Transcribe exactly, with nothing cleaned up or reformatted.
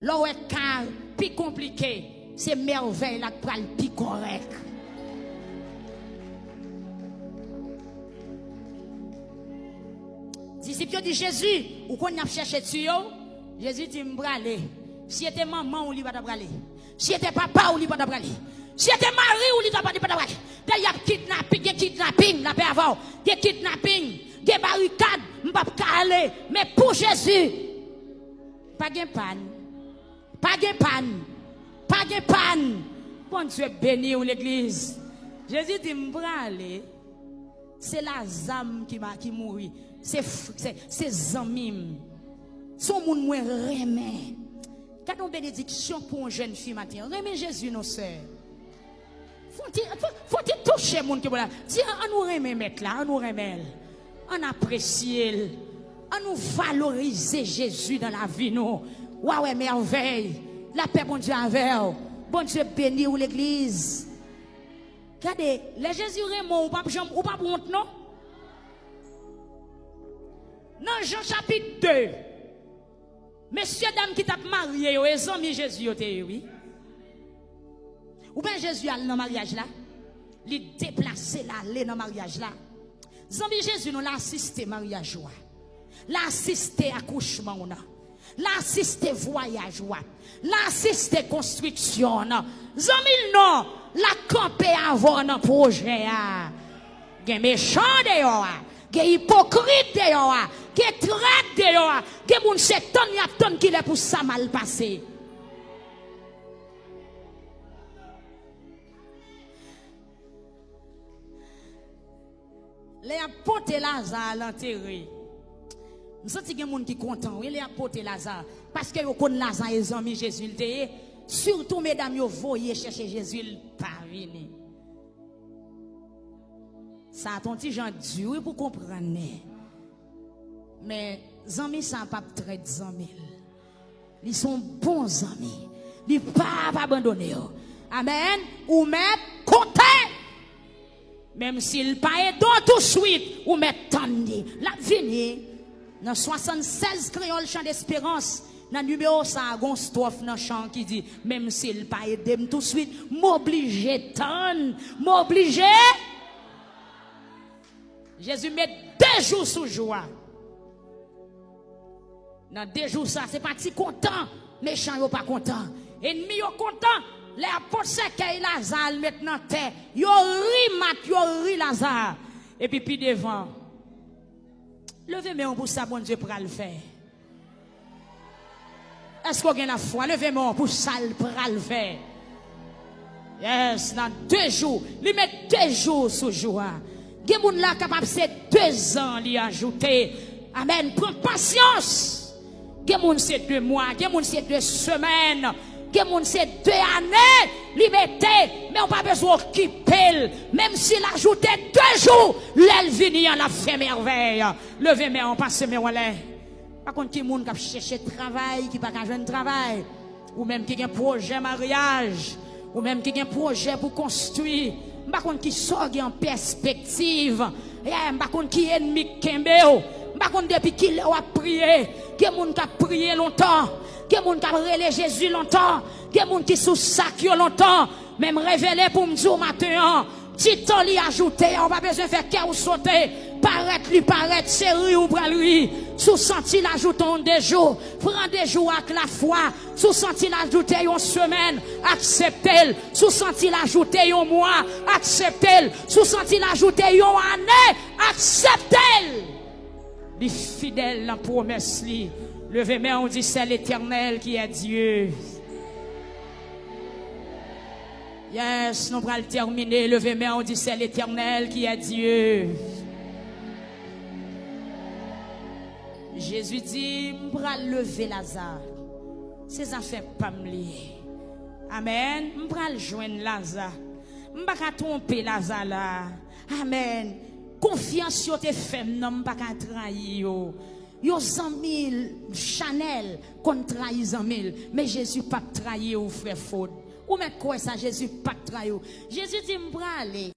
Lè w wè ka pi konplike, se mèvèy la k pral pi kòrèk. Disip yo di Jezi, "Ou konn y ap chèche tiye w?" Jezi di, "M prale." Si se te manman w, li pa t ap prale. Si se te papa w, li pa t ap prale. Si se te mari w, li pa t ap, li pa t ap prale. Dayè, y ap kidnape, gen kidnaping, lapè avè w. Gen kidnaping, gen barikad, m p ap ka ale. Men pou Jezi, pa gen pàn. Pa gen pàn. Pa gen pàn. Bondye beni w, legliz. Jezi di, "M prale." Se Laza m ki ma-, ki mouri. Se f-, se, se zanmi m. Se yon moun mwen renmen. Gade yon benediksyon pou yon jèn fi maten. Renmen Jezi non, sè. Fò ti, fò, fò ti touche moun ki bò la. Di, "An nou renmen Mèt la, an nou renmen l. An apresye l. An nou valorize Jezi nan lavi nou." W a wè mèvèy. Lapè Bondye avè w. Bondye beni w, legliz. Gade, lè Jezi renmen w, ou p ap janm, ou p ap wont non. Nan Jan chapit de, mesye dam ki t ap marye yo, e zanmi Jezi yo te ye, wi. Ou wè Jezi al nan maryaj la, li deplase l ale nan maryaj la. Zanmi Jezi nou, l asiste maryaj ou a. L asiste akouchman w nan. L asiste vwayaj ou a. L asiste konstriksyon w nan. Zanmi l non, l ap kanpe avè w nan pwojè a. Gen mechan deyò a. Gen ipokrit deyò a. Gen trèt deyò a. Gen moun se tann y ap tann kilè pou sa mal pase. Lè y ap pote Laza al antere, m santi gen moun ki kontan, wi, lè y ap pote Laza. Paske yo konn Laza e zanmi Jezi l te ye. Sitou medam yo voye chèche Jezi, l pa vini. Sa a t on ti jan di, wi, pou konprann li. Men, zanmi sa a p ap trèt zanmi l. Li se yon bon zanmi. Li p ap abandone w. Amèn. Ou mèt konte. Menm si l pa ede w touswit, ou mèt tann li. L ap vini. Nan swasannsèz Kreyòl Chan Desperans, nan nimewo sa a, gon stwòf nan chan ki di, "Menm si l pa ede m touswit, m oblije tann. M oblije." Jezi met de jou sou jou a. Nan de jou sa, se pa ti kontan mechan yo pa kontan. Ènmi yo kontan. Lè y ap pot sèkèy Laza al met nan tè, yo ri mat, yo ri Laza. Epi pi devan, leve men w pou sa Bondye pral fè. Èske w gen lafwa? Leve men w pou sa l pral fè. Yes, nan de jou. Li met de jou sou jou a. Gen moun la kapab se de zan li ajoute. Amèn. Pran pasyans. Gen moun se de mwa, gen moun se de semèn, gen moun se de ane li mete, men w pa bezwen okipe l. Menm si l ajoute de jou, lè l vini an, l ap fè mèvèy. Leve men w, pase men w anlè. Pa konn ki moun k ap chèche travay, ki pa ka jwenn travay. Ou menm ki gen pwojè maryaj, ou menm ki gen pwojè pou konstwi. M pa konn ki sa w gen an pèspektiv. Yeah, m pa konn ki ènmi k kenbe w. M pa konn depi kilè w ap priye. Gen moun k ap priye lontan. Gen moun k ap rele Jezi lontan. Gen moun ki sou sak yo lontan. Men m revele pou m di w maten an, ti tan li ajoute a, ou pa bezwen fè kè w sote. Parèt li parèt, se ri ou pral ri. Si w santi l ajoute yon de jou, pran de jou ak lafwa. Si w santi l ajoute yon semèn, aksepte l. Si w santi l ajoute yon mwa, aksepte l. Si w santi l ajoute yon ane, aksepte l. Li fidèl nan pwomès li. Leve men w, di, "C'est l'Éternel qui est Dieu." Yes, nou pral tèmine. Leve men w, di, "C'est l'Éternel qui est Dieu." Jezi di, "M pral leve Laza. Se zafè pa m li ye." Amèn. M pral jwenn Laza. M pa ka twonpe Laza la. Amèn. Konfyans yo te fè m nan, m pa ka trayi yo. Yon zanmi l, chanèl, konn trayi zanmi l. Men Jezi p ap trayi w, frè Fod. Ou mèt kwè sa, Jezi p ap trayi w. Jezi di, "M prale."